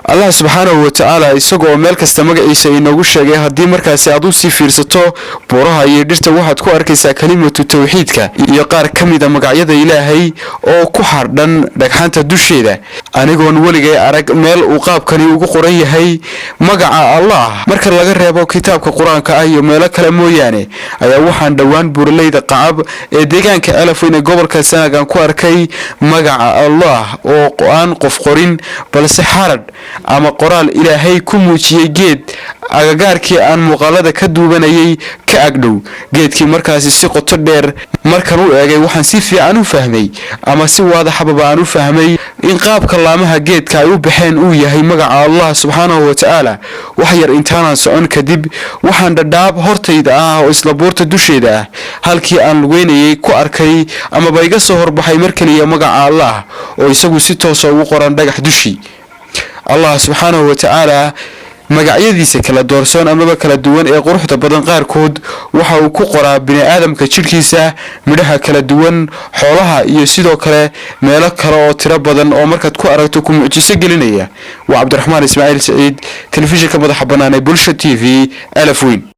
Allah subxaanahu watacaala isagoo meel kasta magaciisa inoogu sheegay, haddii markaasi aad usii fiirsato buuraha iyo dhirta, waxaad ku arkaysaa kalimatu tawxiidka iyo qaar ka mida magacyada Ilaahay oo ku xardhan dhagxanta dusheeda. Anigoon weligay arag meel uu qaabkani ugu qoran yahay magaca Allah, marka laga reebo kitaabka Qur-aanka ah iyo meelo kale mooyaane, ayaa waxaan dhowaan buuraleyda Qacab ee deegaanka Ceelafweyn ee gobolka Sanaagan ku arkay magaca Allah oo aan qof qorin, balse xaradh ama qoraal Ilaahay ku muujiyey geed agagaarkii aan muuqaalada ka duubanayay ka agdhow. Geedkii markaasi si qoto dheer markan u eegay, waxaan si fiican u fahmay ama si waadaxababa aan u fahmay in qaabka laamaha geedka ay u baxeen uu yahay magaca Allah subxaanahu watacaala. Wax yar intaanaan socon kadib, waxaan dhadhaab hortayda ah oo isla buurta dusheeda ah halkii aan lugeynayay ku arkay amaba iga soo horbaxay mar keliya magaca Allah oo isagu si toosa ugu qoran dhagax dushii. Allah subxaanahu watacaala magacyadiisa kala doorsoon amaba kala duwan ee quruxda badan qaarkood waxa uu ku qoraa bini-aadamka jidhkiisa, midhaha kala duwan, xoolaha iyo sidoo kale meelo kale oo tiro badan oo markaad ku aragto ku mucjiso gelinaya. Waa Cabdiraxmaan Ismaaciil Saciid, telefishinka madaxa bannaan ee Bulsha TV, Ceelafweyn.